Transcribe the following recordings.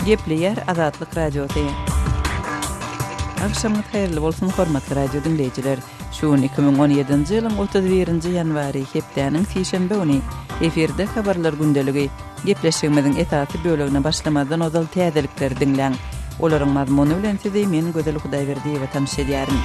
Gepleýär Azatlyk Radiosy. Agşamyňyz haýyrly bolsun, hormatly radio diňleýjiler! Şu gün 2017-nji ýylyň 31-nji ýanwary, hepdäniň sişenbe güni. Efirde Habarlar gündeligi. Gepleşigimiziň esasy bölegine başlamazdan ozal täzelikleri diňläň. Olaryň mazmuny bilen sizi men Gözel Hudaýberdiýewa tanyş edýärin.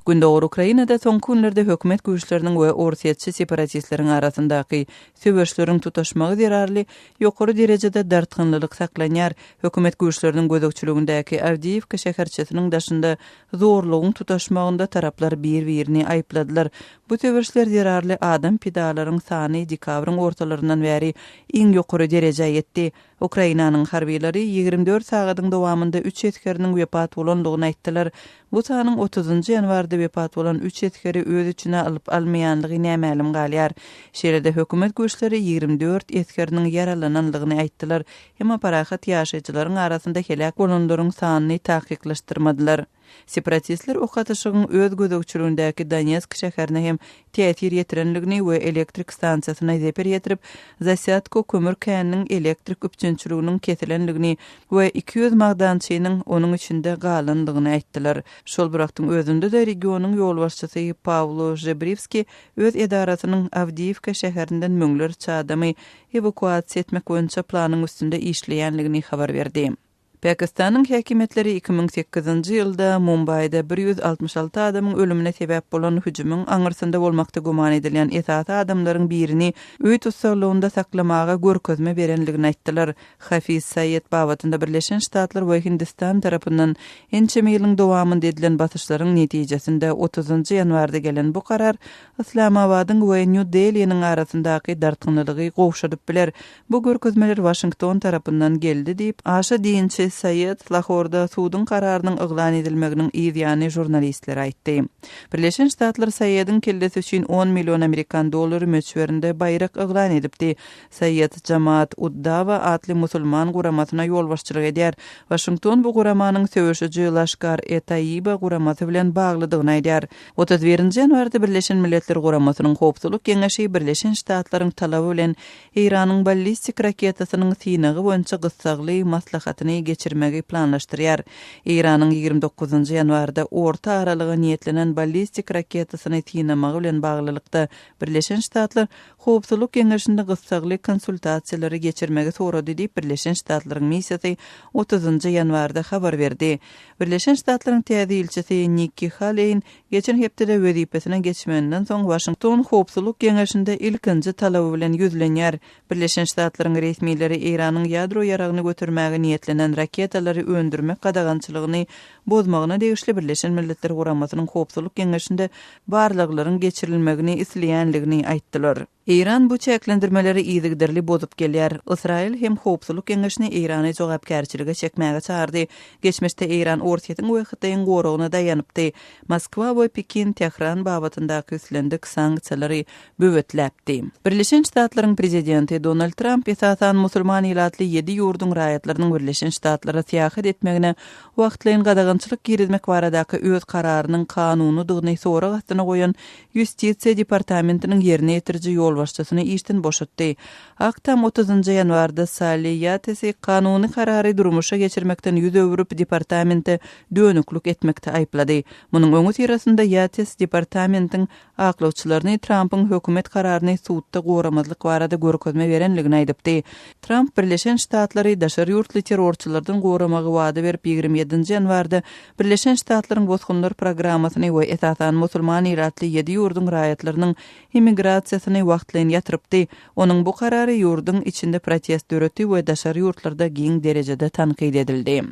Gündogar Ukrainada soňky günlerde hökümet güýçleriniň we orsýetçi separatistleriň arasyndaky söweşleriň tutaşmagy zerarly ýokary derejede dartgynlylyk saklanýar. Hökümet güýçleriniň gözegçiligindäki Awdiýewka şäherçesiniň daşynda zorlugyň tutaşmagynda taraplar bir-birini aýypladylar. Bu söweşler zerarly adam pidalaryň sany dekabryň ortalaryndan bäri iň ýokary derejä ýetdi. Ukrainanyň harbylary 24 sagadyň dowamynda üç esgeriniň wepat bolandygyny aýtdylar. Bu sanyň otuzynjy ýanwarda wepat bolan üç esgeri öz içine alyp-almaýanlygy nämälim galýar. Şeýle-de hökümet güýçleri 24 esgeriniň ýaralananlygyny aýtdylar, emma parahat ýaşaýjylaryň arasynda heläk bolanlaryň sanyny takyklaşdyrmadylar. Separatistler ok atyşygyň öz gözegçiligindäki Donetsk şäherine hem täsir ýetirendigini we elektrik stansiýasyna zeper ýetirip, Zasýadko kömür käniniň elektrik üpjünçiliginiň kesilendigini we 200 magdançynyň onuň içinde galandygyny aýtdylar. Şol bir wagtyň özünde-de regionyň ýolbaşçysy Pawlo Žebriwskiý öz edarasynyň Awdiýiwka şäherinden müňlerçe adamy ewakuasiýa etmek boýunça planyň üstünde işleýändigini habar berdi. Pakistanyň häkimiýetleri 2008-nji ýylda Mumbaýda 166 adamyň ölümine sebäp bolan hüjümiň aňyrsynda bolmakda güman edilýän esasy adamlaryň birini öý tussaglygynda saklamaga görkezme berendigini aýtdylar. Hafiz Saeed babatynda Birleşen Ştatlar we Hindistan tarapyndan ençeme ýylyň dowamynda edilen basyşlaryň netijesinde otuzynjy ýanwarda gelen bu karar Yslamabadyň we Nýu-Deliniň arasyndaky dartgynlylygy gowşadyp biler. Bu görkezmeler Waşington tarapyndan geldi diýip, aşa dinçi Saýed Lahorda suduň kararynyň yglan edilmeginiň yz ýany žurnalistlere aýtdy. Birleşen Ştatlar Saýediň kellesi üçin on million amerikan dollary möçberinde baýrak yglan edipdi. Saýed Jamaat ud-Dawa atly musulman guramasyna ýolbaşçylyk edýär. Waşington bu guramanyň söweşiji Laşkar-e-Taýýiba guramasy bilen baglydygyny aýdýar. 31-nji ýanwarda Birleşen Milletler Guramasynyň Howpsuzlyk Geňeşi Birleşen Ştatlaryň talaby bilen Eýranyň ballistik raketasynyň synagy boýunça gyssagly maslahatyny geçirmegi planlaşdyrýar. Eýranyň 29-njy ýanwarda orta aralyga niýetlenen ballistik raketasyny synamagy bilen baglylykda Birleşen Ştatlar Howpsuzlyk Geňeşinde gyssagly konsultasiýalary geçirmegi sorady diýip, Birleşen Ştatlaryň missiýasy otuzynjy ýanwarda habar berdi. Birleşen Ştatlaryň täze ilçisi Nikki Haleýiň geçen hepdede wezipesine geçmeginden soň Waşington Howpsuzlyk Geňeşinde ilkinji talaby bilen ýüzlenýär. Birleşen Ştatlaryň resmileri Eýranyň ýadro ýaragyny götermäge niýetlenen raketalary öndürmek gadagançylygyny bozmagyna degişli Birleşen Milletler Guramasynyň Howpsuzlyk Geňeşinde barlaglaryň geçirilmegini isleýänligini aýtdylar. Eýran bu çäklendirmeleri yzygiderli bozup gelýär. Ysraýyl hem Howpsuzlyk Geňeşini Eýrany jogapkärçilige çekmäge çagyrdy. Geçmişde Eýran Orsýetiň we Hytaýyň goragyna daýanypdy. Moskwa we Pekin Tähran babatyndaky islendik sanksiýalary böwetläpdi. Birleşen Ştatlaryň prezidenti Donald Tramp esasan musulman ilatly ýedi ýurduň raýatlarynyň Birleşen Ştatlara syýahat etmegine wagtlaýyn gadagançylyk girizmek baradaky öz kararynyň kanunydygyny sorag astyna goýan Ýustisiýa departamentiniň ýerine ýetiriji ýolbaşçysyny işden boşatdy. Ak Tam otuzynjy ýanwarda Salli Ýatesi kanuny karary durmuşa geçirmekden ýüz öwrüp, departamente dönüklik etmekde aýyplady. Munuň öňüsyrasynda Ýates departamentiň aklawçylaryny Trampyň hökümet kararyny sudda goramazlyk barada görkezme berenligini aýdypdy. Tramp Birleşen Ştatlary daşary ýurtly terrorçylardan goramagy wada berip, 27-nji ýanwarda Birleşen Ştatlaryň bosgunlar programmasyny we esasan musulman ilatly ýedi ýurduň raýatlarynyň immigrasiýasyny wagtlaýyn ýatyrypdy. Onuň bu karary ýurduň içinde protest döretdi we daşary ýurtlarda giň derejede tankyt edildi.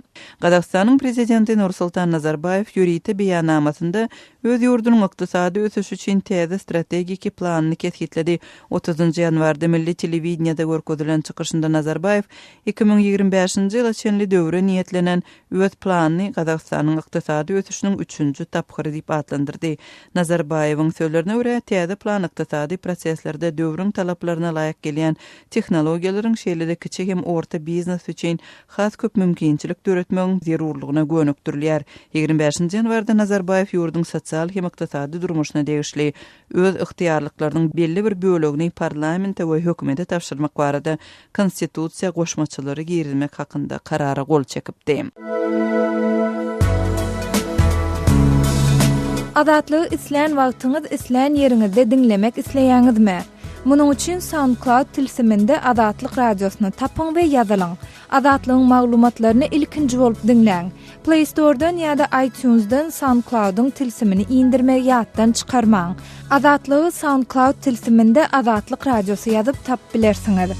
Gazagystanyň prezidenti Nursultan Nazarbaýew ýörite beýannamasynda öz ýurdunyň ykdysady ösüşi üçin täze strategiki planyny kesgitledi. Otuzynjy ýanwarda milli telewideniýede görkezilen çykyşynda Nazarbaýew 2025-nji ýyla çenli döwre niýetlenen Öz planyny Gazagystanyň ykdysady ösüşiniň üçünji tapgyry diýip atlandyrdy. Nazarbaýewiň sözlerine görä, täze plan ykdysady proseslerde. şertlerde döwrüň talaplaryna laýyk gelýän tehnologiýalaryň, şeýle-de kiçi hem orta biznes üçin has köp mümkinçilik döretmegiň zerurlygyna gönükdirilýär. 25-nji ýanwarda Nazarbaýew ýurduň sosial hem ykdysady durmuşyna degişli öz ygtyýarlyklarynyň belli bir bölegini parlamente we hökümete tabşyrmak barada Konstitusiýa goşmaçalary girizmek hakynda karara gol çekipdi. Azatlygy islän wagtyňyz, islän ýeriňizde diňlemek isleýäňizmi? Munuň üçin SoundCloud tilsiminde Azatlyk Radiosyny tapyň we ýazylyň. Azatlygyň maglumatlaryny ilkinji bolup diňläň. Play Store-dan ýa-da iTunes-dan SoundCloud-yň tilsimini indirmegi ýatdan çykarmaň. Azatlygy SoundCloud tilsiminde Azatlyk Radiosy ýazyp tapyp bilersiňiz.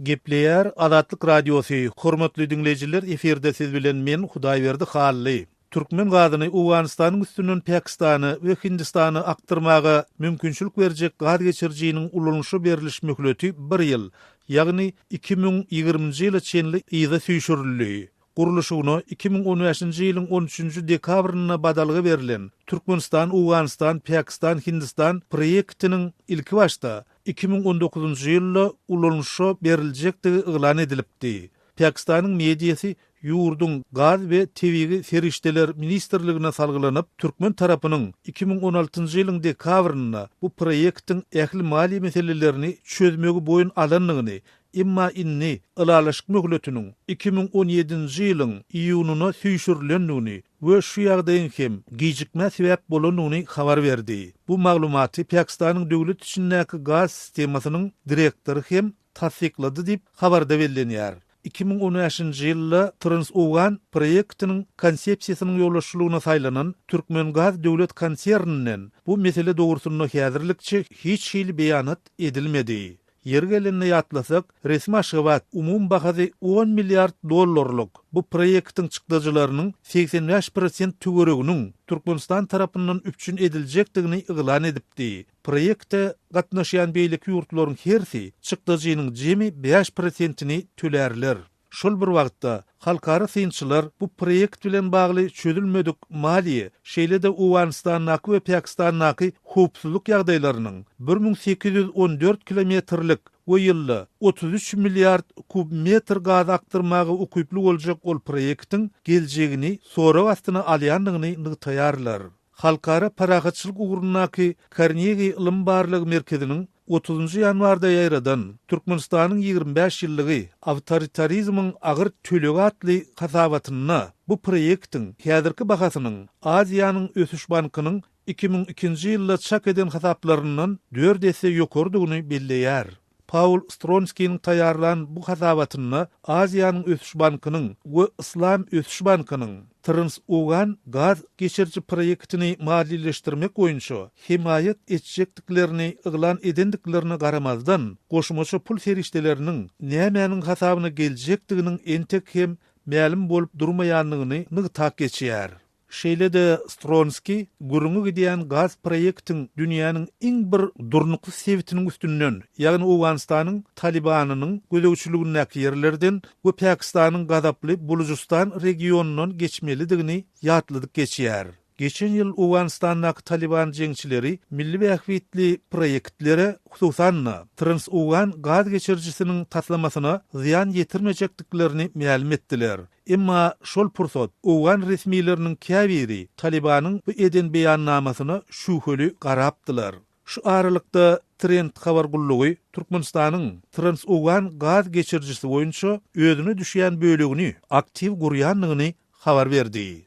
Gepleýär Azatlyk Radiosy, Hormatly diňleýjiler efirde siz bilen men Hudaýberdi Hally. Türkmen gazyny Owganystanyň üstünden Pakistana we Hindistana akdyrmaga mümkinçilik berjek gaz geçirijiniň ulanyşa beriliş möhleti bir ýyl, ýagny 2020-nji ýyla çenli yza süýşürildi. Gurluşygyna 2015-nji ýylyň on üçünji dekabrynda badalga berlen Türkmenistan, Owganystan, Pakistan, Hindistan proýektiniň ilkibaşda 2019-njy ýylda ulanyşa beriljekdigi yglan edilipdi. Pakistanyň mediasy ýurduň Gaz we tebigy serişdeler ministrligine salgylanyp, türkmen tarapynyň 2016-njy ýylyň dekabrynda bu proýektiň ähli maliýe meselelerini çözmegi boýun alandygyny, emma indi ylalaşyk möhletiniň 2017-nji ýylyň iýunyna süýşürilendigini we şu ýagdaýyň hem gijikmä sebäp bolandygyny habar berdi. Bu maglumaty Pakistanyň döwlet içindäki gaz sistemasynyň direktory hem tassyklady diýip, habarda bellenýär. 2015-nji ýylda Trans-Owgan proýektiniň konsepsiýasynyň ýolbaşçylygyna saýlanan Türkmengaz döwlet konserninden bu mesele dogrusynda häzirlikçe hiç hili beýanat edilmedi. Ýeri gelende ýatlasak, resmi Aşgabat umumy bahasy on milliard dollarlyk bu proýektiň çykdajylarynyň 85 prosent töwereginiň Türkmenistan tarapyndan üpjün ediljekdigini yglan edipdi. Proýekte gatnaşýan beýleki ýurtlaryň hersi çykdajynyň jemi bäş prosentini tölärler. Şol bir wagtda, halkara synçylar bu proýekt bilen bagly çözülmedik maliýe, şeýle-de Owganystandaky we Pakistandaky howpsuzlyk ýagdaýlarynyň 1814 kilometrlik we ýylda 33 milliard kub metr gaz akdyrmaga ukyply boljak ol proýektiň geljegini sorag astyna alýandygyny nygtaýarlar. Halkara parahatçylyk ugrundaky Karnegi ylym-barlag merkeziniň otuzynjy ýanwarda ýaýradan Türkmenistanyň 25 ýyllygy, awtoritarizmiň agyr tölegi atly hasabatynda bu proýektiň häzirki bahasynyň Aziýanyň ösüş bankynyň 2002-nji ýylda çak eden hasaplaryndan dört esse ýokarydygyny belleýär. Paul Stronskiniň taýýarlan bu hasabatynda Aziýanyň ösüş bankynyň we Yslam ösüş bankynyň Trans-Owgan gaz geçiriji proýektini maliýeleşdirmek boýunça hemaýat etjekdiklerini yglan edendiklerine garamazdan, goşmaça pul serişdeleriniň nämäniň hasabyna geljekdiginiň entek hem mälim bolup durmaýandygyny nygtap geçýär. Şeýle-de Stronski gürrüňi gidýän gaz proýektiň dünýäniň iň bir durnuksyz sebitiniň üstünden, ýagny Owganystanyň Talybanynyň gözegçiligindäki ýerlerden we Pakistanyň gazaply Bulujystan regionyndan geçmelidigini ýatladyp geçýär. Geçen ýyl Owganystandaky Talyban jeňçileri milli bähbitli proýektlere, hususan-da, Trans-Owgan gaz geçirijisiniň taslamasyna zyýan ýetirmejekdiklerini mälim etdiler. Emma şol pursat owgan resmileriniň käbiri Talybanyň bu eden beýannamasyna şübheli garapdylar. Şu aralykda Trend habar gullugy Türkmenistanyň Trans-Owgan gaz geçirijisi boýunça özüne düşýän bölegini aktiw gurýandygyny habar berdi.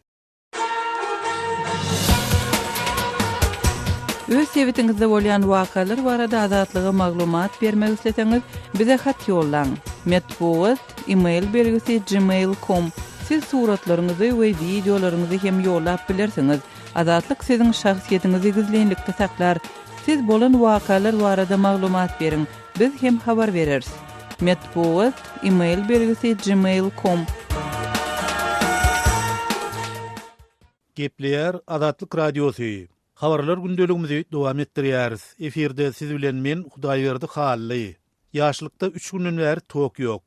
Öz sebitiňizde bolýan wakalar barada Azatlyga maglumat bermek isleseňiz, bize hat ýollaň. Metbugat, e-mail belgisi gmail com. Siz suratlaryňyzy we wideolaryňyzy hem ýollap bilersiňiz. Azatlyk siziň şahsyýetiňizi gizlinlikde saklar. Siz bolan wakalar barada maglumat beriň, biz hem habar bereris. Metbugat, e-mail belgisi gmail com. Gepleýär Azatlyk Radiosy. Habarlar gündeligimizi dowam etdirýäris. Efirde siz bilen men Hudaýberdi Hally. Ýaşlykda üç günden bäri tok ýok.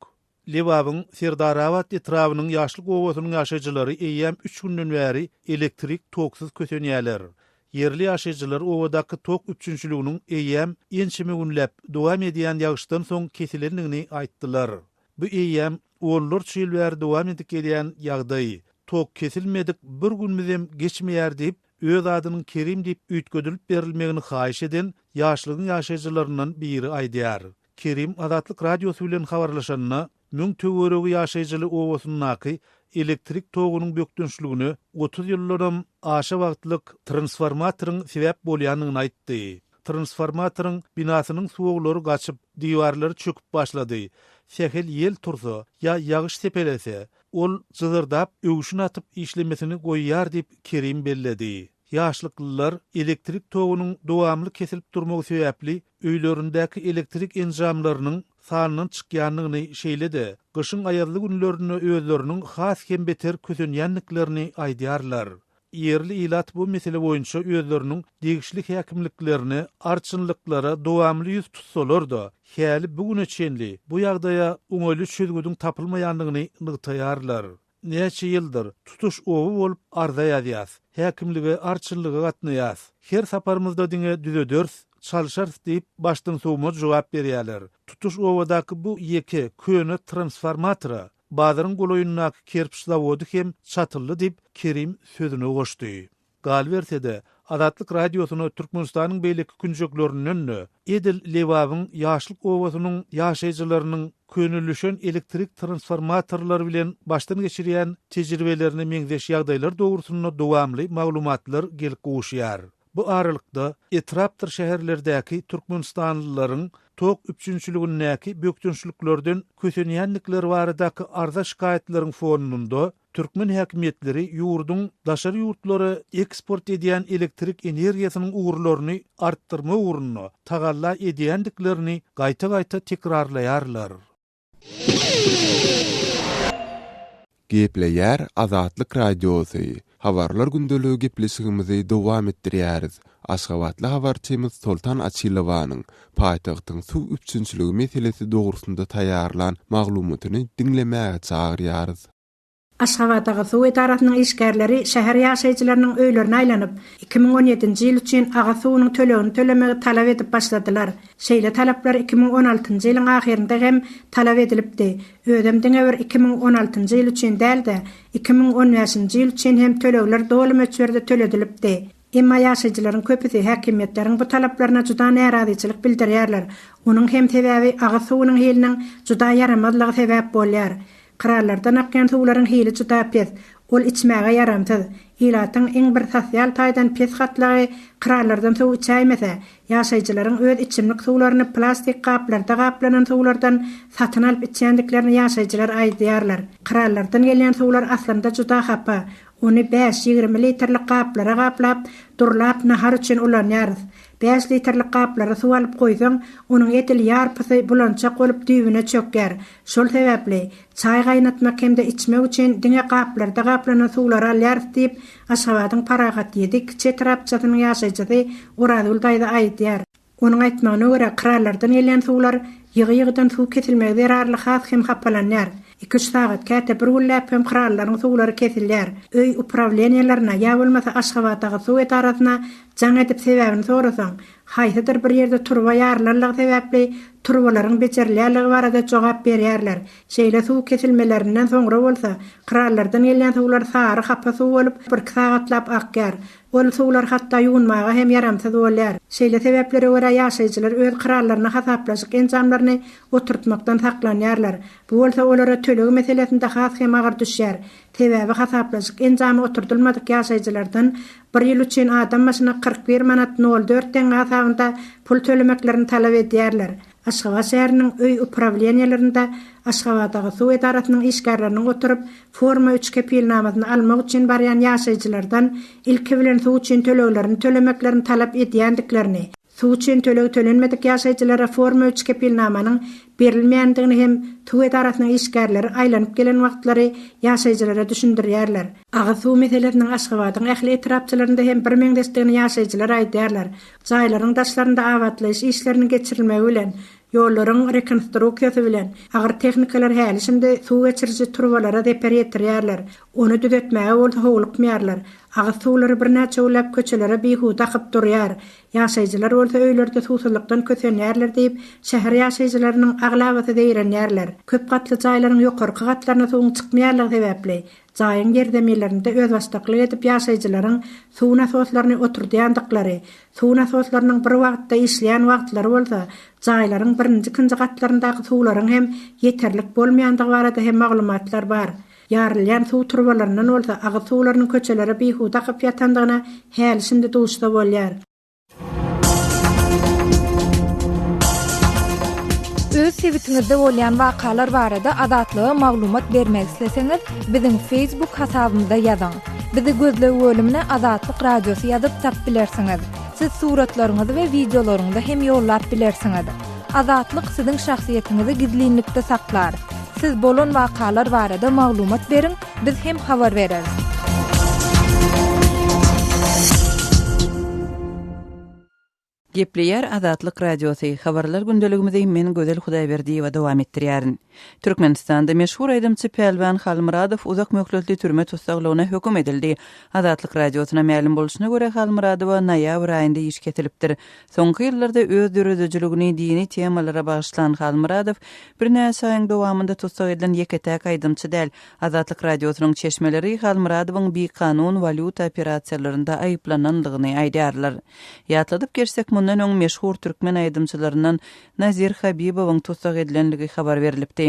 Lebabyň Serdarabat etrabynyň Ýaşlyk obasynyň ýaşaýjylary eýýäm üç günden bäri elektrik toksuz kösenýärler. Ýerli ýaşaýjylar obadaky tok üpjünçiliginiň eýýäm ençeme günläp dowam edýän ýagyşdan soň kesilendigini aýtdylar. Bu eýýäm onlarça ýyl bäri dowam edip gelýän ýagdaý. Tok kesilmedik bir günümizem geçmeýär diýip, öz adynyň Kerim diýip üýtgedilip berilmegini haýyş eden Ýaşlygyň ýaşaýjylaryndan biri aýdýar. Kerim Azatlyk Radiosy bilen habarlaşanda, 1000 töweregi ýaşaýjyly obasyndaky elektrik togunyň bökdençligine 30 ýyldanam aşa wagtlyk transformatoryň sebäp bolýandygyny aýtdy. Transformatoryň binasynyň suwaglary gaçyp, diwarlary çöküp başlady. Sähel ýel tursa ýa ýagyş sepelese, ol jyzyrdap, öwşün atyp işlemesini goýýar diýip, Kerim belledi. Ýaşlyklylar elektrik togunyň dowamly kesilip durmagy sebäpli öýlerindäki elektrik enjamlarynyň sandan çykýandygyny, şeýle-de, gyşyň aýazly günlerinde özleriniň has hem beter kösenýändiklerini aýdýarlar. Ýerli ilat bu mesele boýunça özleriniň degişli häkimliklerine, arçynlyklara dowamly ýüz tutsalar-da, häli bu güne çenli bu ýagdaýa oňaýly çözgüdiň tapylmaýandygyny nygtaýarlar. Näçe ýyldyr, tutuş oba bolup arza ýazýas. Häkimlige, arçynlyga gatnaýas. Her saparymyzda diňe düzederis, çalşarys diýip, başdansowma jogap berýärler. Tutuş obadaky bu ýeke, köne transformatora bazaryň golaýyndaky kerpiç zawody hem çatyldy diýip, Kerim sözüne goşdy. Galyberse-de, Azatlyk Radiosyna Türkmenistanyň beýleki künjeklerinden-de, edil Lebabyň Ýaşlyk obasynyň ýaşaýjylarynyň könelişen elektrik transformatorlary bilen başdan geçirýän tejribelerine meňzeş ýagdaýlar dogrusynda dowamly maglumatlar gelip gowuşýar. Bu aralykda, etrapdyr şäherlerdäki türkmenistanlylaryň tok üpjünçiligindäki bökdençliklerden kösenýändikleri baradaky arza-şikaýatlaryň fonunda, Türkmen häkimiýetleri ýurduň daşary ýurtlara eksport edýän elektrik energiýasynyň ugurlaryny artdyrmak ugrunda tagalla edýändiklerini gaýta-gaýta tekrarlaýarlar. Gepleýär Azatlyk Radiosy, Habarlar gündeligi gepleşigimizi dowam etdirýäris. Aşgabatly habarçymyz Soltan Açylowanyň paýtagtyň suw üpjünçiligi meselesi dogrusynda taýýarlan maglumatyny diňlemäge çagyrýarys. Aşgabatagyzsuw edarasynyň işgärleri şäher ýaşaýjylarynyň öýlerine aýlanyp, 2017-nji ýyl üçin agyz suwunyň tölegini tölemegi talap edip başladylar. Şeýle talaplar 2016-njy ýylyň ahyrynda hem talap edilipdi. Özem diňe bir 2016-njy ýyl üçin däl-de, 2015-nji ýyl üçin hem tölegler doly möçberde töledilipdi. Emma ýaşaýjylaryň köpüsi häkimiýetleriň bu talaplaryna juda närazyçylyk bildirýärler. Onuň hem sebäbi agyz suwunyň hiliniň juda ýaramazlygy sebäp bolýar. Kranlardan akýan suwlaryň hili juda pes. Ol içmäge ýaramsyz. Ilatyň iň bir sosial taýdan pes gatlagy kranlardan suw içäýmese, ýaşaýjylaryň öz içimlik suwlaryny plastik gaplarda gaplanan suwlardan satyn alyp içýändiklerini ýaşaýjylar aýdýarlar. Kranlardan gelýän suwlar aslynda juda hapa. Ony bäş, 20 litrlik gaplara gaplap, durlap nahar üçin ulanýarys. Bäş litrlik gaplara suw alyp goýsaň, onuň edil ýarpysy bulançak bolup düýbüne çökýär. Şol sebäpli, çaý gaýnatmak hem-de içmek üçin diňe gaplarda gaplanan suwlary alýarys diýip, Aşgabadyň Parahat ýedi kiçi etrapçasynyň ýaşaýjysy Orazgül daýza aýdýar. Onuň aýtmagyna görä, kranlardan gelýän suwlar ýygy-ýygydan suw kesilmegi zerarly has hem hapalanýar. Iki-üç sagat, käte bir günläp hem kranlaryň suwlary kesilýär. Öý uprawleniýelerine ýa bolmasa Aşgabatagyzsuw edarasyna jaň edip sebäbini sorasaň, haýsydyr bir ýerde turba ýarylanlygy sebäpli turbalaryň bejerilýänligi barada jogap berýärler. Şeýle suw kesilmelerinden soňra bolsa, kranlardan gelýän suwlar sary hapa suw bolup, birki sagatlap akýar. Ol suwlar hatda ýuwunmaga hem ýaramsyz bolýar. Şeýle sebäplere görä ýaşaýjylar öz kranlaryna hasaplaşyk enjamlaryny oturtmakdan saklanýarlar. Bu bolsa olara töleg meselesinde has hem agyr düşýär. Sebäbi hasaplaşyk enjamy oturdylmadyk ýaşaýjylardan bir ýyl üçin adam başyna 41 manat nol dört teňňe hasabynda pul tölemeklerini talap edýärler. Aşgabat şäheriniň öý uprawleniýelerinde Aşgabatagyzsuw edarasynyň işgärleriniň oturyp, Forma üç kepilnamasyny almak üçin barýan ýaşaýjylardan ilki bilen suw üçin töleglerini tölemeklerini talap edýändiklerini, suw üçin töleg tölenmedik ýaşaýjylara Forma üç kepilnamanyň berilmeýändigini hem suw edarasynyň işgärleri aýlanyp gelen wagtlary ýaşaýjylara düşündirýärler. Agyz suw meselesiniň Aşgabadyň ähli etrapçalarynda hem birmeňzeşdigini ýaşaýjylar aýdýarlar. Jaýlaryň daşlarynda abatlaýyş işleriniň geçirilmegi bilen, Ýollaryň rekonstruksiýasy bilen, agyr tehnikalar häli-şindi suw geçiriji turbalara zeper ýetirýärler. Ony düzetmäge bolsa howlukmaýarlar. Agyz suwlary birnäçe günläp köçelere bihuda akyp durýar. Ýaşaýjylar bolsa öýlerde suwsuzlykdan kösenýärler diýip, şäher ýaşaýjylarynyň aglabasy zeýrenýärler. Köp gatly jaýlaryň ýokarky gatlaryna suwuň çykmaýanlygy sebäpli, jaýyň ýerzeminlerinde özbaşdaklyk edip ýaşaýjylaryň suw nasoslaryny oturdýandyklary, suw nasoslarynyň bir wagtda işleýän wagtlary bolsa, jaýlaryň birinji-ikinji gatlaryndaky suwlaryň hem ýeterlik bolmaýandygy barada hem maglumatlar bar. Ýarylýan suw turbalaryndan bolsa agyz suwlarynyň köçelere bihuda akyp ýatandygyna häli-şindi duşsa bolýar. Öz sebitiňizde bolýan wakalar barada Azatlyga maglumat bermek isleseňiz, biziň Facebook hasabymyza ýazyň. Bizi gözleg bölümine Azatlyk Radiosy ýazyp tap bilersiňiz. Siz suratlaryňyzy we wideolaryňyzy hem ýollap bilersiňiz. Azatlyk siziň şahsyýetiňizi gizlinlikde saklar. Siz bolan wakalar barada maglumat beriň, biz hem habar bereris. Gepleýär Azatlyk Radiosy, Habarlar gündeligimizi men Gözel Hudaýberdiýewa dowam etdirýärin. Türkmenistanda meşhur aýdymçy Pälwan Halmyradow uzak möhletli türme tussaglygyna höküm edildi. Azatlyk Radiosyna mälim bolşuna görä, Halmyradowa noýabr aýynda iş kesilipdir. Soňky ýyllarda öz döredijiligini dini temalara bagyşlan Halmyradow birnäçe aýyň dowamynda tussag edilen ýeke-täk aýdymçy däl. Azatlyk Radiosynyň çeşmeleri Halmyradowyň bikanun walýuta operasiýalarynda aýyplanandygyny aýdýarlar. Ýatladyp geçsek, mundan öň meşhur türkmen aýdymçylaryndan Nazir Habibowyň tussag edilenligi habar berlipdi.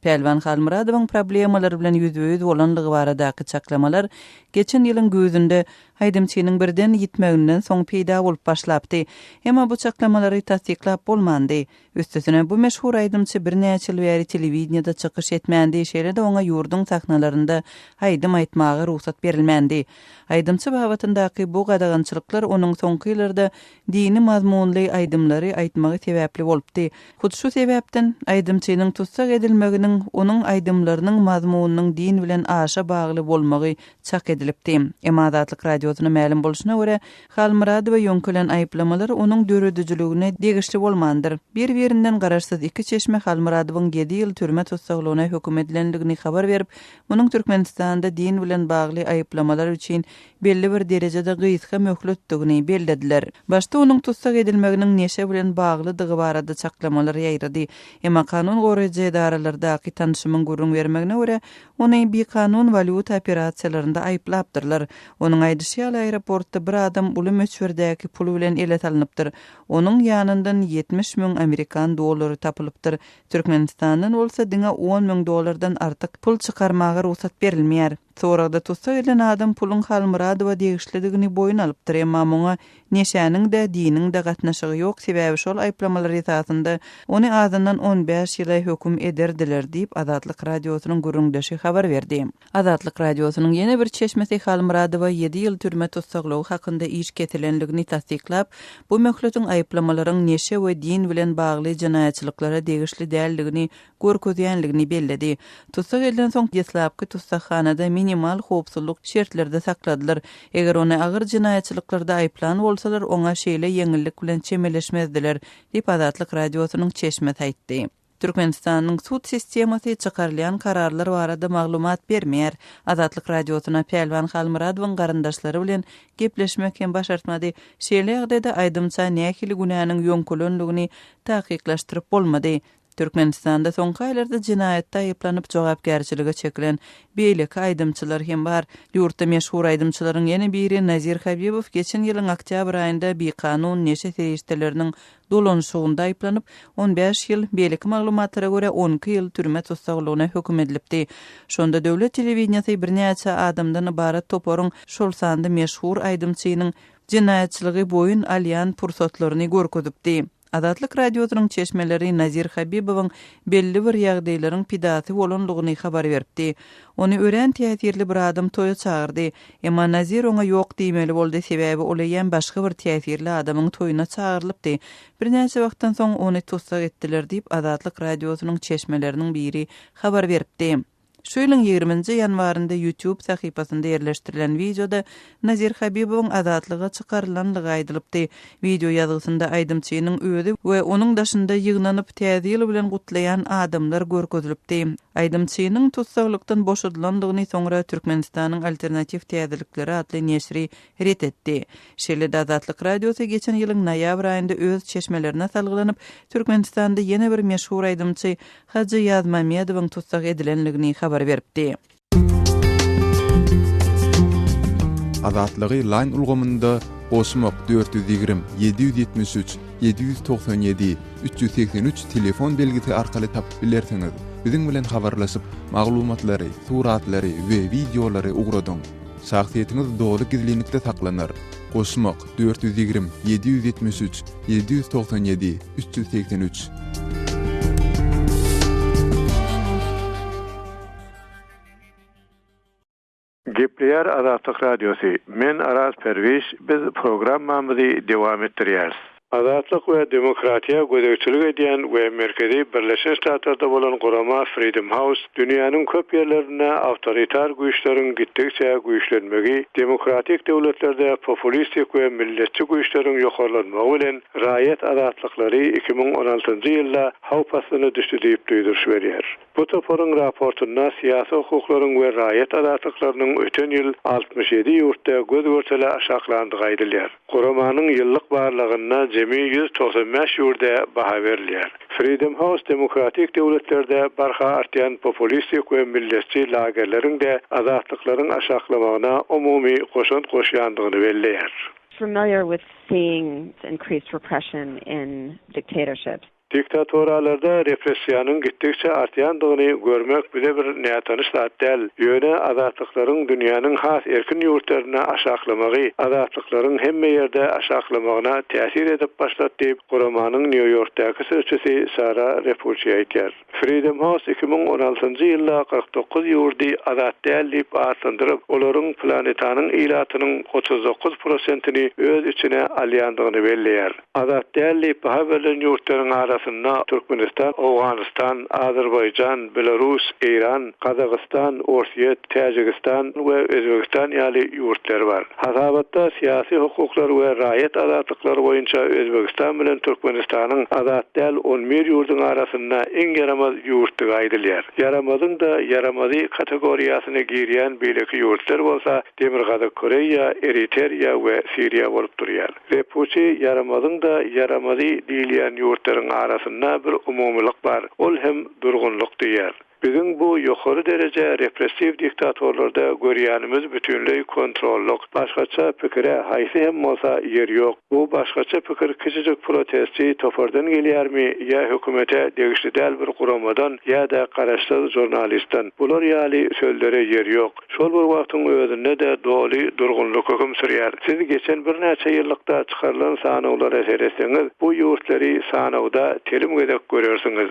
Pälwan Halmyradowyň problemalar bilen ýüzbe-ýüz bolanlygy baradaky çaklamalar geçen ýylyň güýzünde aýdymçynyň birden ýitmeginden soň peýda bolup başlapdy. Emma bu çaklamalary tassyklap bolmandy. Üstesine, bu meşhur aýdymçy birnäçe ýyl bäri telewideniýede çykyş etmändi, şeýle-de oňa ýurduň sahnalarynda aýdym aýtmaga rugsat berilmändi. Aýdymçy babatyndaky bu gadagançylyklar onuň soňky ýyllarda dini mazmunly aýdymlary aýtmagy sebäpli bolupdy. Hut şu sebäpden, aýdymçynyň tussag edilmeginiň onuň aýdymlarynyň mazmunynyň din bilen aşa bagly bolmagy çak edilipdi. Emma Azatlyk Radiosyna mälim bolşuna görä, Halmyradowa ýöňkelen aýyplamalar onuň döredijiligine degişli bolmandyr. Bir-birinden garaşsyz iki çeşme Halmyradowyň ýedi ýyl türme tussaglygyna höküm edilendigini habar berip, munuň Türkmenistanda din bilen bagly aýyplamalar üçin belli bir derejede gysga möhletdigini bellediler. Başda onuň tussag edilmeginiň neşe bilen baglydygy barada çaklamalar ýaýrady. Emma kanun goraýjy edaralardaky tanşymyň gürrüň bermegine görä, ony bikanun walýuta operasiýalarynda aýyplapdyrlar. Onuň aýdyşy ýaly, aeroportda bir adam uly möçberdäki pul bilen ele salnypdyr. Onuň ýanyndan 70 müň amerikan dollary tapylypdyr. Türkmenistandan bolsa diňe 10 müň dollardan artyk pul çykarmaga rugsat berilmeýär. Soragda tussag edilen adam puluň Halmyradowa degişlidigini boýun alypdyr, emma muňa neşäniň-de, diniň-de gatnaşygy ýok, sebäbi şol aýyplamalar esasynda ony azyndan 15 ýyla höküm ederdiler diýip, Azatlyk Radiosynyň gürrüňdeşi habar berdi. Azatlyk Radiosynyň ýene bir çeşmesi Halmyradowa ýedi ýyl türme tussaglygy hakynda iş kesilendigini tassyklap, bu möhletiň aýyplamalaryň neşe we din bilen bagly jenaýatçylyklara degişli däldigini görkezýänligini belledi. Tussag edilensoň, deslapky tussaghanada minimal howpsuzlyk şertlerde sakladylar. Eger ony agyr jenaýatçylyklarda aýyplan bolsalar, oňa şeýle ýeňillik bilen çemeleşmezdiler, diýip, Azatlyk Radiosynyň çeşmesi aýtdy. Türkmenistanyň sud sistemasy çykarylýan kararlar barada maglumat bermeýär. Azatlyk Radiosyna Pälwan Halmyradowyň garyndaşlary bilen gepleşmek hem başartmady. Şeýle ýagdaýda aýdymça nähili günäniň ýöňkelendigini takyklaşdyryp bolmady. Türkmenistanda soňky aýlarda jenaýatda aýyplanyp jogapkärçilige çekilen beýleki aýdymçylar hem bar. Ýurtda meşhur aýdymçylaryň ýene biri Nazir Habibow geçen ýylyň oktýabr aýynda bikanun neşe serişdeleriniň dolanyşygynda aýyplanyp, 15 ýyl, beýleki maglumatlara görä, 12 ýyl türme tussaglygyna höküm edilipdi. Şonda döwlet telewideniýesi birnäçe adamdan ybarat toparyň, şol sanda meşhur aýdymçynyň jenaýatçylygy boýun alýan pursatlaryny görkezipdi. Azatlyk Radiosynyň çeşmeleri Nazir Habibowyň belli bir ýagdaýlaryň pidasy bolanlygyny habar beripdi. Ony örän täsirli bir adam toýa çagyrdy. Emma Nazir oňa ýok diýmeli boldy, sebäbi ol eýýäm başga bir täsirli adamyň toýuna çagyrylypdy. Birnäçe wagtdan soň ony tussag etdiler diýip, Azatlyk Radiosynyň çeşmeleriniň biri habar beripdi. Şu ýylyň ýigriminji ýanwarynda YouTube sahypasynda ýerleşdirilen wideoda Nazir Habibowyň azatlyga çykarylanlygy aýdylypdy. Wideo ýazgysynda aýdymçynyň özi we onuň daşynda ýygnanyp, Täze ýyl bilen gutlaýan adamlar görkezilipdi. Aýdymçynyň tussaglykdan boşadylandygyny soňra Türkmenistanyň Alternatiw täzelikleri atly neşiri ret etdi. Şeýle-de Azatlyk Radiosy geçen ýylyň noýabr aýynda öz çeşmelerine salgylanyp, Türkmenistanda ýene bir meşhur aýdymçy Hajy Ýazmamedowyň tussag edilendigini habar beripdi. Azatlygy Line ulgamynda goşmak 420 773 797 383 telefon belgisi arkaly tapyp bilersiňiz. Biziň bilen habarlaşyp, maglumatlary, suratlary we wideolary ugradyň. Şahsyýetiňiz doly gizlinlikde saklanar. Goşmak 420 773 797 383. Gepleýär Azatlyk Radiosy, Men Araz Perwiş, biz programmamyzy dowam etdirýäris. Azatlyk we demokratiýa gözegçilik edýän we merkezi Birleşen Ştatlarda bolan gurama Freedom House dünýäniň köp ýerlerinde awtoritar güýçleriň gitdigiçe güýçlenmegi, demokratik döwletlerde populistik we milletçi güýçleriň ýokarlanmagy bilen raýat azatlyklary 2016-njy ýylda howp astyna düşdi diýip duýduryş berýär. Bu toparyň raportynda syýasy hukuklaryň we raýat azatlyklarynyň öten ýyl 67 ýurtda göz-görtele aşaklandygy aýdylýar. Guramanyň ýyllyk barlagynda jemi 195 ýurda baha berilýär. Freedom House demokratik döwletlerde barha artýan populistik we milletçi lagerleriň-de azatlyklaryň aşaklamagyna umumy goşant goşýandygyny belleýär. Familiar with seeing increased repression in dictatorships. Diktaturalarda repressiýanyň gitdigiçe artýandygyny görmek bize bir nätanyş zat däl. Ýöne azatlyklaryň dünýäniň has erkin ýurtlarynda aşaklamagy, azatlyklaryň hemme ýerde aşaklamagyna täsir edip başlady diýip, guramanyň Nýu-Ýorkdaky sözçüsi Sara Repuçi aýdýar. Freedom House 2016-njy ýylda 49 ýurdy azat däl diýip atlandyryp, olaryň planetanyň ilatynyň 39 prosentini öz içine alýandygyny belleýär. Azat däl diýip baha berlen ýurtlaryň arasynda Türkmenistan, Owganystan, Azerbaýjan, Belarus, Eýran, Gazagystan, Orsýet, Täjigistan we Özbegistan ýaly ýurtlar bar. Hasabatda syýasy hukuklar we raýat azatlyklary boýunça Özbegistan bilen Türkmenistanyň azat däl on bir ýurduň arasynda iň ýaramaz ýurtdygy aýdylýar. Ýaramazyň-da ýaramazy kategoriýasyna girýän beýleki ýurtlar bolsa Demirgazyk Koreýa, Eriteriýa we Siriýa bolup durýar. Repuçi ýaramazyň-da ýaramazy diýilýän ýurtlaryň arasynda bir umumylyk bar, ol hem durgunlyk diýýär. Biziň bu ýokary dereje repressiw diktatorlarda görýänimiz bütinleý kontrollyk, başgaça pikire haýsy hem bolsa ýer ýok. Bu başgaça pikir kiçijik protestçi topardan gelýärmi ýa hökümete degişli däl bir guramadan ýa-da garaşsyz žurnalistden, bular ýaly sözlere ýer ýok. Şol bir wagtyň özünde-de doly durgunlyk höküm sürýär. Siz geçen birnäçe ýyllykda çykarylan sanawlara seretseňiz, bu ýurtlary sanawda telim gezek görersiňiz.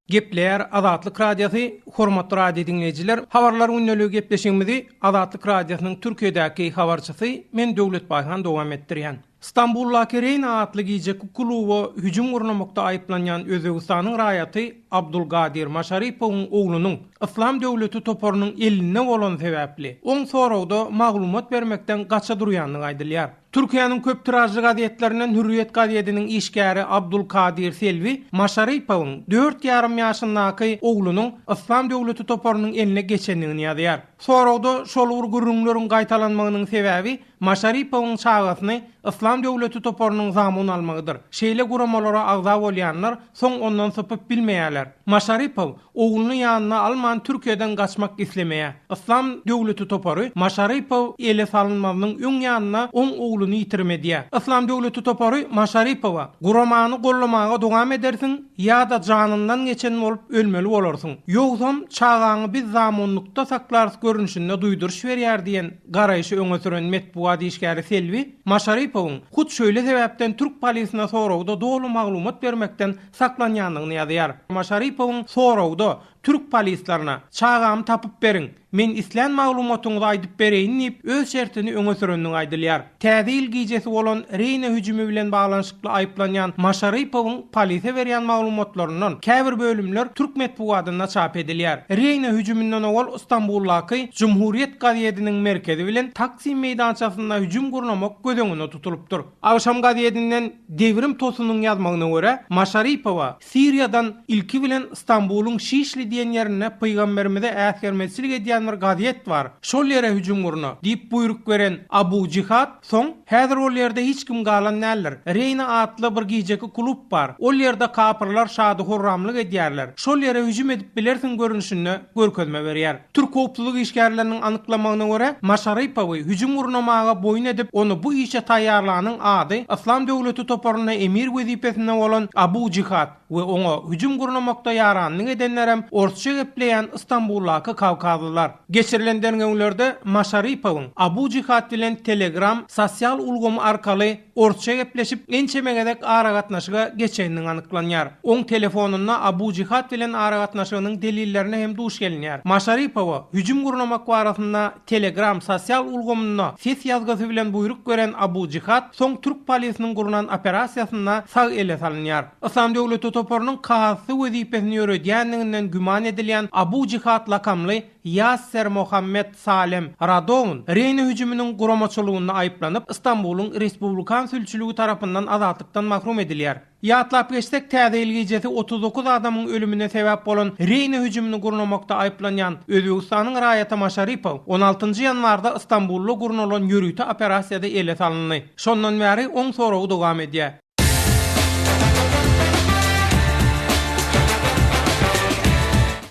Gepleýär Azatlyk Radiosy, Hormatly radio diňleýjiler, Habarlar gündeligi gepleşigimizi Azatlyk Radiosynyň Türkiýedäki habarçysy men Döwlet Baýhan dowam etdirýän. Stambuldaky Reýna atly gijeki kluba hüjüm gurnamakda aýyplanýan Özbegistanyň raýaty Abdulgadir Maşaripowyň oglunyň Yslam döwleti toparynyň elinde bolany sebäpli, oň soragda maglumat bermekden gaça durýandygy aýdylýar. Türkiýäniň köp tiražly gazetlerinden Hürriýet gazediniň işgäri Abdulkadir Selbi Maşaripowyň dört ýarym ýaşyndaky oglunyň Yslam döwleti toparynyň eline geçendigini ýazýar. Soragda şol bir gürrüňleriň gaýtalanmagynyň sebäbi Maşaripowyň çagasyny Yslam döwleti toparynyň zamun almagydyr. Şeýle guramalara agza bolýanlar soň ondan sypyp bilmeýärler. Maşaripow ogluny ýanyna alman Türkiýeden gaçmak islemeýär. Yslam döwleti topary Maşaripow ele salynmazynyň öň ýanynda oň ogluny ýitirim edýär. Yslam döwleti topary Maşaripowa, Guramany gollamaga dowam edersiň ýa-da janyndan geçen bolup ölmeli bolarsyň. Ýogsam çagaňy biz zamunlykda saklarys görnüşinde duýduryş berýär diýen garaýşy öňe süren metbugat işgäri Selbi Maşaripowyň hut şeýle sebäpden türk polisine soragda doly maglumat bermekden saklanýandygyny ýazýar. Maşaripowyň soragda türk polislerine, Çagamy tapyp beriň, Men islän maglumatyňyzy aýdyp bereýin diýip, öz şertini öňe sürendigi aýdylýar. Täze ýyl gijesi bolan Reýna hüjümi bilen baglanyşykly aýyplanýan Maşaripowyň polise berýän maglumatlaryndan käbir bölümler türk metbugatynda çap edilýär. Reýna hüjüminden owal Stambuldaky Jumhuriýet gazediniň merkezi bilen Taksim meýdançasynda hüjüm gurnamak göz öňünde tutulypdyr. Agşam gazedinden Dewrim Tosunyň ýazmagyna görä, Maşaripowa Siriýadan ilki bilen Stambulyň Şişli diýen ýerinde pygamberimize äsgermezçilik edýän bir gazet bar, şol ýere hüjüm gurna, diýip buýruk beren Abu Jihad, soň, Häzir ol ýerde hiç kim galan däldir. Reýna atly bir gijeki klub bar. Ol ýerde kapyrlar şady-horramlyk edýärler. Şol ýere hüjüm edip bilersiň görnüşinde görkezme berýär. Türk howpsuzlyk işgärleriniň anyklamagyna görä, Maşaripowy hüjüm gurnamaga boýun edip, ony bu işe taýýarlanyň ady Yslam döwleti toparynda emir wezipesinde bolan Abu Jihad we oňa hüjüm gurnamakda ýaranlyk edenlerem orsça gepleýän Stambuldaky kawkazlylar. Geçirilen derňewlerde Maşaripowyň Abu Jihad bilen Telegram sosial ulgamy arkaly Orsça gepleşip, ençeme gezek aragatnaşyga geçendigi anyklanýar. Oň telefonynda Abu Jihad bilen aragatnaşygynyň delillerine hem duş gelinýär. Maşaripowa hüjüm gurnamak barasynda Telegram sosial ulgamynda ses ýazgysy bilen buýruk beren Abu Jihad soň türk polisiniň gurnan operasiýasynda sag ele salynýar. Yslam döwleti toparynyň kazysy wezipesini ýöredýändiginden güman edilýän Abu Jihad lakamly Ýasser Mohammed Salem Radoun Reýna hüjüminiň guramaçylygynda aýyplanyp, Stambulyň Respublikan sülçüligi tarapyndan azatlykdan mahrum edilýär. Ýatlap geçsek, Täze ýyl gijesi 39 adamyň ölümine sebäp bolan Reýna hüjümini gurnamakda aýyplanýan Özbegistanyň raýaty Maşaripow on altynjy ýanwarda Stambulda gurnalan ýörite operasiýada ele salyndy. Şondan bäri oň soragy dowam edýär.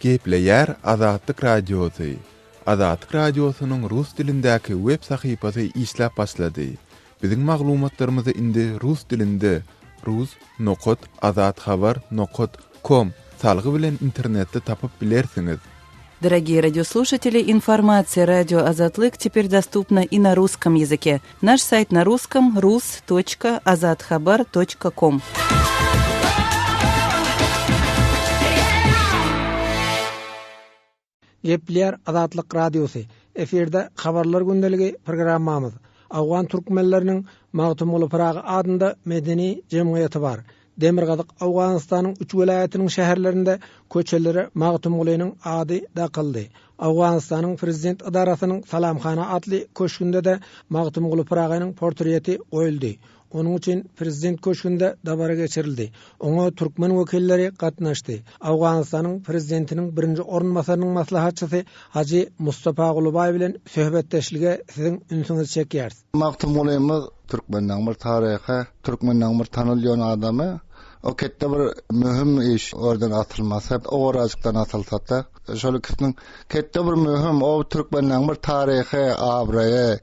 Gepleýär Azatlyk Radiosy, Azatlyk Radiosynyň rus dilindäki web sahypasy işläp başlady. Biziň maglumatlarymyzy indi rus dilinde rus nokat azathabar nokat kom salgy bilen internetde tapyp bilersiňiz. Дорогие радиослушатели, информация радио Азатлык теперь доступна и на русском языке. Наш сайт на русском rus.azathabar.com. Gepleýär Azatlyk Radiosy. Efirde Habarlar gündeligi programmamyz. Awgan türkmenleriniň Magtymguly Pyragy adynda medeni jemgyýeti bar. Demirgazyk Owganystanyň üç welaýatynyň şäherlerinde köçelere Magtymgulynyň ady dakyldy. Owganystanyň prezident edarasynyň Salamhana atly köşgünde-de Magtymguly Pyragynyň portreti goýuldy. Onuň üçin prezident köşgünde dabara geçirildi. Oňa türkmen wekilleri gatnaşdy. Owganystanyň prezidentiniň birinji orunbasarynyň maslahatçysy Hajy Mustapa Gulubaý bilen söhbetdeşlige siziň ünsüňizi çekýäris. Magtymgulymyz türkmenleň bir taryhy, türkmenleň bir tanylýan adamy. O ketde bir möhüm iş ordan atylmasy, owrajykdan atylsa-da, şol ikisiniň ketde bir möhüm, o türkmenleň bir taryhy, abraýy,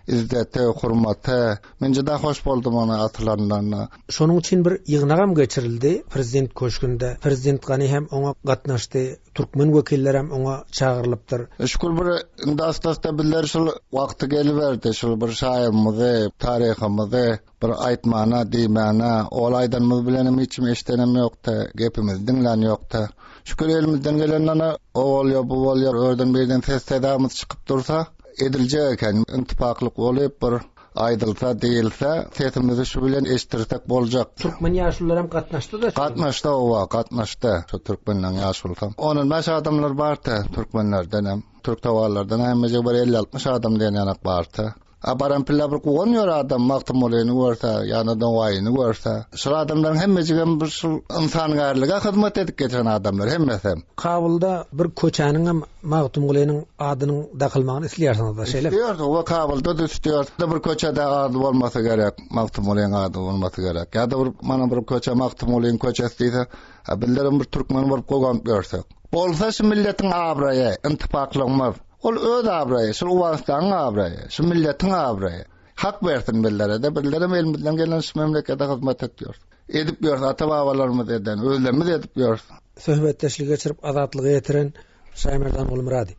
izzeti, hurmaty. Men juda hoş boldum ony atylanlaryna. Şonuň üçin bir ýygnagam geçirildi prezident köşgünde. Prezident Gani hem oňa gatnaşdy. Türkmen wekillerem oňa çagyrylypdyr. Şükür bir indi asta-asta bizler şul wagty geliberdi şul bir şaýymyzy, taryhymyzy bir aýtmana, diýmäne, ol aýdanymyz bilenem hiç kim eşdenem ýokdy, gepimizi diňlän ýokdy. Şükür elimizden gelenden o bolýar, bu bolýar, örden birden ses-sedamyz çykyp dursa ediljek eken. Intipaklyk bolup bir Aýdylsa, diýilse, sesimizi şu bilen eşitdirsek boljak. Türkmen ýaşulularam gatnaşdy-da şoňa. Gatnaşdy, hawa, gatnaşdy. Şo türkmenleň ýaşulusam. On-on bäş adamlar bardy türkmenlerdenem. Türk tawarlardan hemmejigi bir elli-altmyş adam diýen ýanak bardy. A baran pille bir guwanýar adam Magtymgulyny görse, ýa-da Nowaýyny görse. Şol adamlaryň hemmejigem bir şul ynsangärlige hyzmat edip geçen adamlar hemmesem. Kabulda bir köçäniňem Magtymgulynyň adynyň dakylmagyny isleýärsiňiz-da, şeýlemi? Isleýäris, hawa, Kabulda-da isleýäris. Bir köçede ady bolmasa gerek, Magtymgulynyň ady bolmasa gerek. Ýa-da bir mana bir köçe Magtymgulynyň köçesi diýse, a bizlerem bir türkmen bolup goganyp ýörsek. Bolsa şu milletiň abraýy, intipaklygymyz. Ol öz abraýy, şul Owganystanyň abraýy, şu milletiň abraýy. Hak bersin bizlere-de, bizlerem elimizden gelen şu memlekete hyzmat etýäris. Edip ýörüs, ata-babalarymyz eden, özlerimiz edip ýörüs. Söhbetdeşligi geçirip Azatlyga ýetiren Şaýmerdan Gulmyrady.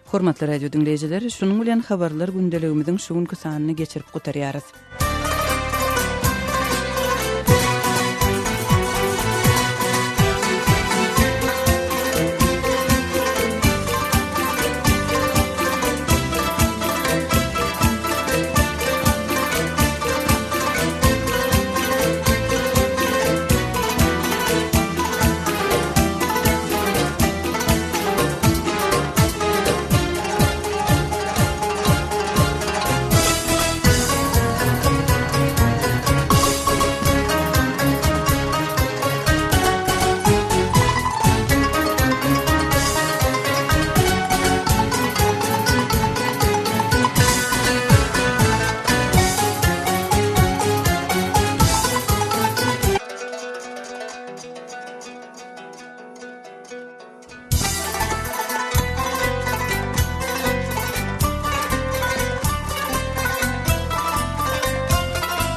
Hormatly radio diňleýjiler, şunuň bilen habarlar gündeligimiziň şu günki sanyny geçirip gutarýarys.